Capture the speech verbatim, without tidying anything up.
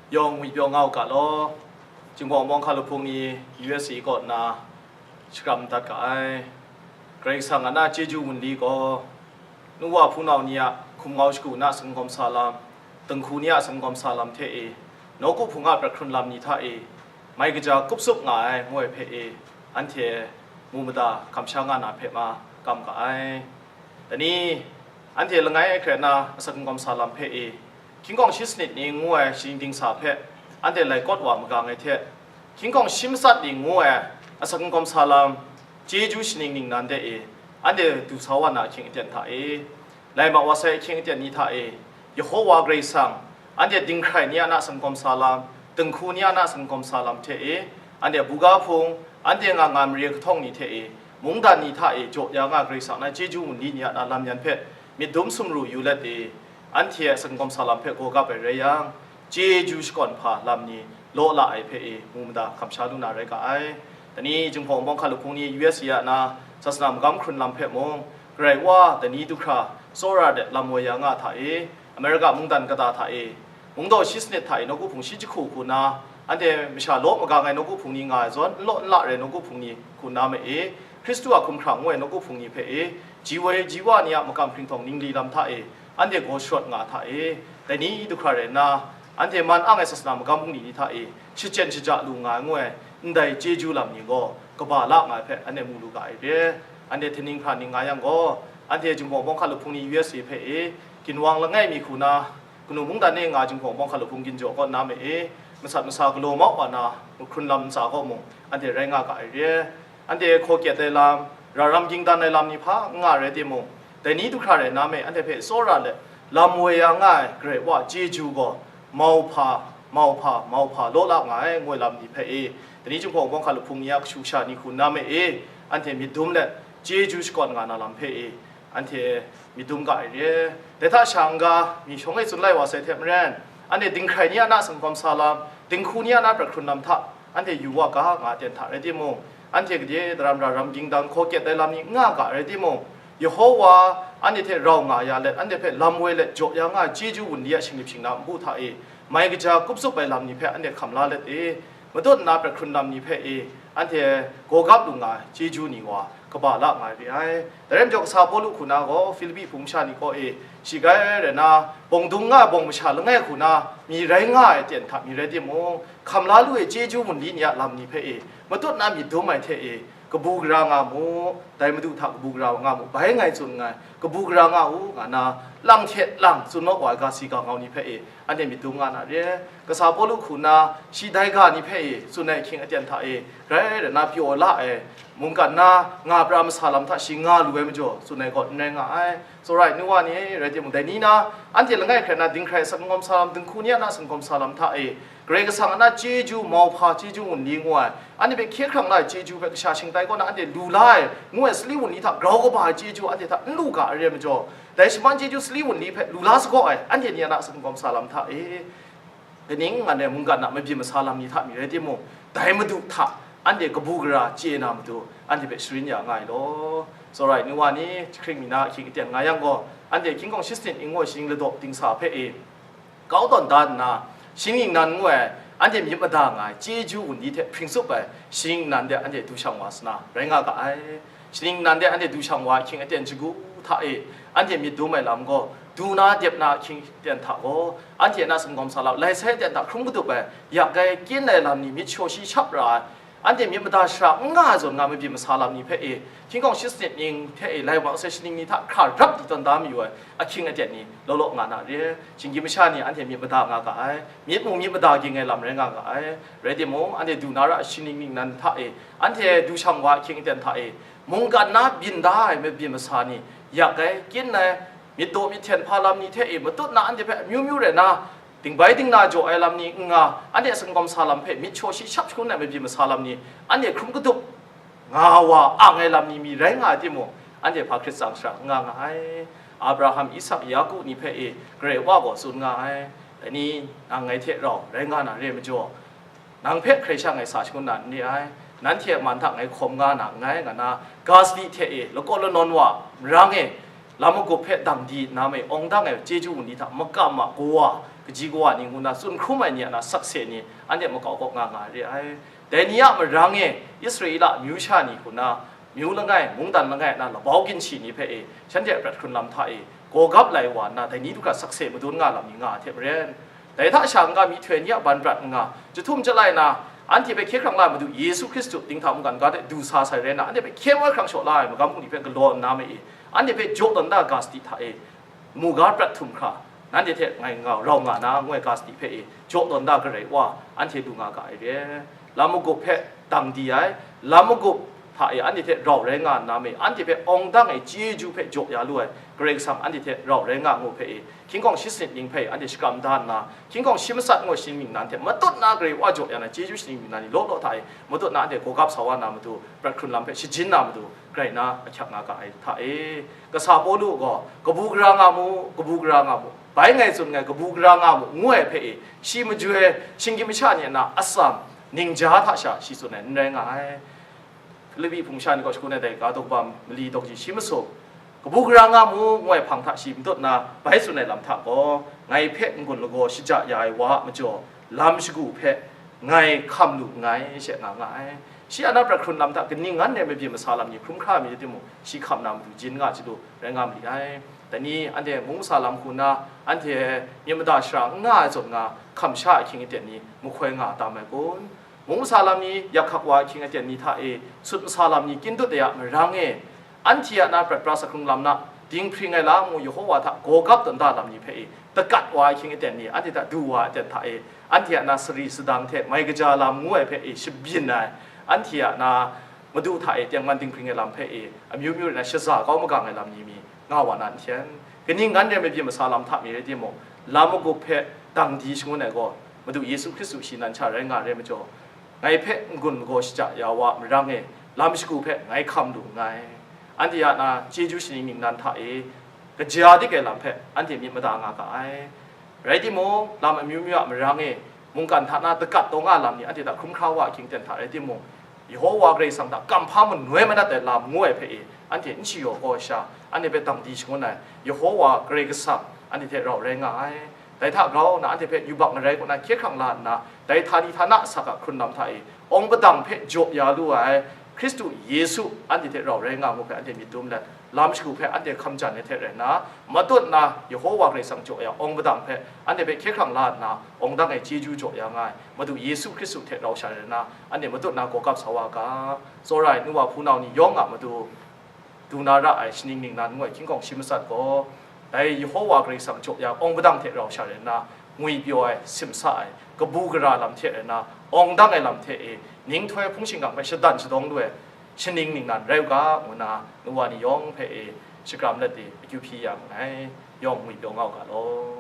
Yawng ngwi pyaw nga u ga law, Jinghpaw Wunpawng Hkalup Hpung ni U S A kaw nna shakram dat ga ai. Karai Kasang a na chyeju wunli gaw, nu wa hpunau ni a hkum ngau shagu na sanggawm sa lam, dinghku ni a sanggawm sa lam hte e, nawku hpung a prat hkrun lam ni hta e, mai kaja kup tsup nga ai ngu ai hpe e, anhte mu mada kamsha nga na hpe ma kam ga ai. Dai ni, anhte langai hkrai na asak nggawm sa lam hpe e, hkying kawng shi sanit ni ngu ai shaning dingsa hpe anhte lai kawt wa magang ai hte, hkying kawng shi matsat ni ngu ai asak nggawm sa lam chyeju shaning ningnan de e, anhte du sa wa na ahkying aten hta e, laima wa sai ahkying aten ni hta e, Yehowa Karai Kasang, anhte dinghkrai ni a na sanggawm sa lam, dinghku ni a na sanggawm sa lam hte e, anhte buga hpung, anhte nga nga mare kahtawng ni hte e, mungdan ni hta e jaw ya nga Karai Kasang na chyeju wunli ni a na lam yan hpe myit dum sumru yu let e, anhte a sanggawm sa lam hpe gaw gap ai rai yang, chyeju shakawn hpa lam ni law la ai hpe e mu mada hkam sha lu na rai ga ai. Dai ni Jinghpaw Wunpawng Hkalup Hpung ni U S A a na sasana magam hkrun lam hpe mung, Karai Wa, dai ni du hkra tsawra de lam woi ya nga hta e, Amerika mungdan kata hta e, mungdaw shi sanit hta e nawku hpung shi jahku hku na, anhte masha law magang ai nawku hpung ni nga ai zawn, n law n la re nawku hpung ni hku na ma e, Hkristu a hkumhkrang ngu ai nawku hpung ni hpe e, ji woi ji wa ni a makam hpringhtawng ningli lam hta e, anhte gaw sharawt nga hta e, dai ni du hkra rai nna, anhte man ang ai sasana magam bungli ni hta e, shachyen shaja lu nga ai ngu ai, ndai chyeju lam ni gaw kaba la nga ai hpe anhte mu lu ga ai re. Anhte htingning hpra ning nga yang gaw, anhte Jinghpaw Wunpawng Hkalup Hpung ni U S A hpe e, ginwang langai mi hku na, kanu mungdan e nga Jinghpaw Wunpawng Hkalup Hpung ginjaw kaw na ma e, masat masa galaw mau wa na, hkrun lam ntsa kaw mung, anhte rai nga ga ai re. Anhte hkaw kyet ai lam, ra ram ging dan ai lam ni hpa n nga rai timung, dai ni du hkra rai na me anhte hpe tsawra let, lam woi ya nga ai Karai Wa chyeju gaw mau hpa, mau hpa, mau hpa law la nga ai, ngu ai lam ni hpe e, dai ni Jinghpaw Wunpawng Hkalup Hpung ni a kashu kasha ni hku na me e, anhte myit dum let, chyeju shakawn nga na lam hpe e, anhte myit dum ga ai re. Dai hta sha n-ga, mi shawng e tsun lai wa sai hte maren, anhte dinghkrai ni a na sanggawm sa lam, dinghku ni a na prat hkrun lam hta, anhte yu wa ga nga aten hta rai timung, anhte gade daram ra ram ging dan hkaw kyet ai lam ni n nga ga rai timung, Yehowa anhte hte rau nga ya let, anhte hpe lam woi let jaw ya nga ai chyeju wunli a shinglip shingna npu hta e, mai kaja kup tsup ai lam ni hpe anhte hkam la let e, matut nna prat hkrun lam ni hpe e, anhte gaw gap lu nga ai chyeju ni wa kaba la nga ai re ai. Dai rai majaw, kasa Pawlu hku na gaw Filipi hpung masha ni kaw e, shi grai rai na, bawng dung nga ai bawng masha langai hku na mi rai nga ai aten hta mi rai timung, hkam la lu ai chyeju wunli ni a lam ni hpe e, matut na myit dum ai hte e, kabu gara nga mu, dai Madu hta kabu gara nga mu, bai ngai tsun nngai, kabu gara nga u, nga na, lang hte lang tsun naw wa ai ga si ga ngau ni hpe e, anhte myit dum nga na re. Kasa Pawlu hku na, shi dai ga ni hpe e tsun ai ahkying aten hta e, grai rai na pyaw la ai, mungkan na nga pra masa lam hta shi nga lu ai majaw, tsun ai gaw n rai nga ai. Tsawra ai nu wa ni rai timung, dai ni na, anhte langai hkrai na dinghkrai sanggawm sa lam, dinghku ni a na sanggawm sa lam hta e, Karai Kasang a na chyeju, mau hpa chyeju ngun li ngu ai, anhte hpe hkye hkrang la ai chyeju hpe kasha shingtai kaw na anhte lu la ai, ngu ai sali wunli hta grau kaba ai chyeju anhte hta n lu ga ai re ai majaw, dai shaman chyeju sali wunli hpe lu la sagaw ai, anhte ni a na sanggawm sa lam hta e, kaning ngan ai mungkan a mabyin masa lam ni hta mi rai timung, dai Madu hta anhte kabu gara chye na matu, anhte hpe sharin ya nga ai law. Tsawra ai nu wa ni, jahkring mi na ahkying aten nga yang gaw, anhte hkying kawng shi sanit ning ngu ai shaning ladaw dingsa hpe e, kau tawn da nna, shaning ningnan ngu ai, anhte myit mada nga ai chyeju wunli hte hpring tsup ai shaning ningnan de anhte du shang wa sa na, rai nga ga ai. Shaning ningnan de anhte du shang wa ai ahkying aten shagu hta e, anhte myit dum ai lam gaw, du na dep na ahkying aten hta gaw, anhte a na sanggawm sa lam, lai sai aten hta hkrum kadup ai, yak ai, kyin ai lam ni myit shaw shi shap ra ai, anhte myit mada shara n nga ai zawn nga mabyin masa lam ni hpe e, hkying kawng shi sanit ning hte e, lai wa sai shaning ni hta hkra rap di tawn da mayu ai ahkying aten ni law law nga na re. Shinggyim masha ni anhte myit mada nga ga ai, myit mung myit mada ging ai lam rai nga ga ai. Rai timung, anhte du na ra ai shaning ningnan hta e, anhte du shang wa ahkying aten hta e, mungkan na byin da ai mabyin masa ni, yak ai, kyin ai, myit daw myit hten hpa lam ni hte e matut na anhte hpe amyu myu rai na, dingbai dingna jaw ai lam ni n nga, anhte a sanggawm sa lam hpe myit shaw shi shap shangun ai mabyin masa lam ni, anhte hkrum kadup nga wa ang ai lam ni mi rai nga ai timung, anhte hpa hkrit tsang shara n nga nga ai. Abraham, Isak, Yaku ni hpe e Karai Wa gaw tsun nga ai. Dai ni, nang ngai hte rau rai nga na re ai majaw, nang hpe hkrai sha ngai sa shangun na n re ai, nanhte a man hta ngai hkawm nga na nngai, nga na, ga sadi hte e lakaw lanawn wa marang e, lam magup hpe dang di nna mai awng dang ai chyeju wunli hta makam ma kawa, kaji kawa ni ngu na tsun hkrum ai ni a na sakse ni anhte makau kaw nga nga re ai. Dai ni a marang e Israela amyu sha ni hku na, myu langai, mungdan langai a na labau ginshi ni hpe e, shanhte a prat hkrun lam hta e, gawgap lai wa nna, dai ni du hkra sakse madun nga lam ni nga ai hte maren, dai hta sha n-ga myihtoi ni a ban prat n-ga, jahtum jalai na, anhte hpe hkye hkrang la ai Madu Yesu Hkristu dinghta mungkan ga hte du sa sai rai nna, anhte hpe hkye moi hkrang shaw la ai magam bungli hpe galaw nna ma e, anhte hpe jaw tawn da ga sadi hta e, muga prat htum hkra, nanhte hte ngai nga, rau nga na, ngu ai ga sadi hpe e, jaw tawn da garai wa, anhte lu nga ga ai re. Lam magup hpe dang di ai, lam magup hta e anhte hte rau rai nga nna me, anhte hpe awng dang e chyeju hpe jaw ya lu ai, Karai Kasang anhte hte rau rai nga ngu hpe e, hkying hkawng shi sanit ning hpe anhte shakram da nna, hkying hkawng shi matsat ngu ai shaning ningnan hte matut na Karai wa jaw ya na chyeju shaning ningnan ni law law hta e matut na anhte gawgap sa wa na matu, prat hkrun lam hpe shajin na matu, grai na ahkyak nga ga ai hta e. Kasa Pawlu gaw, kabu gara nga mu, kabu gara nga mu, bai ngai tsun ngai, kabu gara nga mu, ngu ai hpe e, shi majoi, shinggyim masha ni a na atsam, ningja hta sha shi tsun ai n rai nga ai. Hpilipi hpung sha ni kaw shakun ai dai ga daw kaba mali daw kaji shi masum, kabu gara nga mu, ngu ai hpang hta shi matut na bai tsun ai lam hta gaw, ngai hpe n-gun lagaw shaja ya ai wa a majaw, lam shagu hpe ngai hkam lu nngai, she nga nga ai. Shi a na prat hkrun lam hta kaning ngan rai mabyin masa lam ni hkrum hkra mi rai timung, shi hkam na matu jin nga chyalu rai nga ma li ai. Dai ni anhte mung masa lam hku nna, anhte myit mada shara n nga ai zawn nga, hkam sha ahkying aten ni mahkoi nga tam ai kun? Mung masa lam ni, yak hkak wa ahkying aten ni hta e, sut masa lam ni, kyin dut ai a marang e, anhte a na prat pra sa hkrung lam na, dinghpring ai lam ngu Yehowa hta gawgap tawn da lam ni hpe e, dakat wa ahkying aten ni, anhte hta du wa aten hta e, anhte a na sari sadang hte mai kaja lam ngu ai hpe e shabyin ai, anhte a na Madu hta e tengman dinghpring ai lam hpe e, amyu myu rai na shaza kau magang ai lam ni mi nga wa na n hten? Kaning ngan rai mabyin masa lam hta mi rai timung, lam magup hpe dang di shangun ai gaw, Madu Yesu Hkristu shi nan sha rai nga ai rai majaw, ngai hpe n-gun lagaw shaja ya wa marang e, lam shagu hpe ngai hkam lu nngai. Anhte a na chyeju shaning ningnan hta e, kaja dik ai lam hpe anhte myit mada nga ga ai. Rai timung, lam amyu myu a marang e, mungkan hta na dakat taw nga lam ni anhte hta hkrum hkra wa ahkying aten hta rai timung, Yehowa Karai Kasang hta kamhpa manoi manat ai lam ngu ai hpe e, anhte n shayaw kau ai sha, anhte hpe dang di shangun ai Yehowa Karai Kasang anhte hte rau rai nga ai. Dai hta grau nna anhte hpe yubak marai kaw na hkye hkrang la nna, dai htani htana asak a hkrun lam hta e, awng padang hpe jaw ya lu ai Hkristu Yesu anhte hte rau rai nga ngu hpe anhte myit dum let, lam shagu hpe anhte hkam jan ai hte rai nna, matut na Yehowa Karai Kasang jaw ya awng padang hpe anhte hpe hkye hkrang la nna, awng dang e chyeju jaw ya nga ai Madu Yesu Hkristu hte rau sha rai nna, anhte matut na gawgap sa wa ga. Tsawra ai nu wa hpunau ni yawng a matu, du na ra ai shaning ningnan ngu ai hkying hkawng shi matsat gaw, dai Yehowa Karai Kasang jaw ya awng padang hte rau sha rai nna, ngwipyaw ai, simsa ai, kabu gara lam hte rai nna, awng dang ai lam hte e, ninghtoi hpung shingkang hpe shadan shadawng lu ai shaning ningnan rai u ga, ngu nna nu wa ni yawng hpe e shakram let e akyu hpyi ya nngai, yawng ngwipyaw nga u ga law.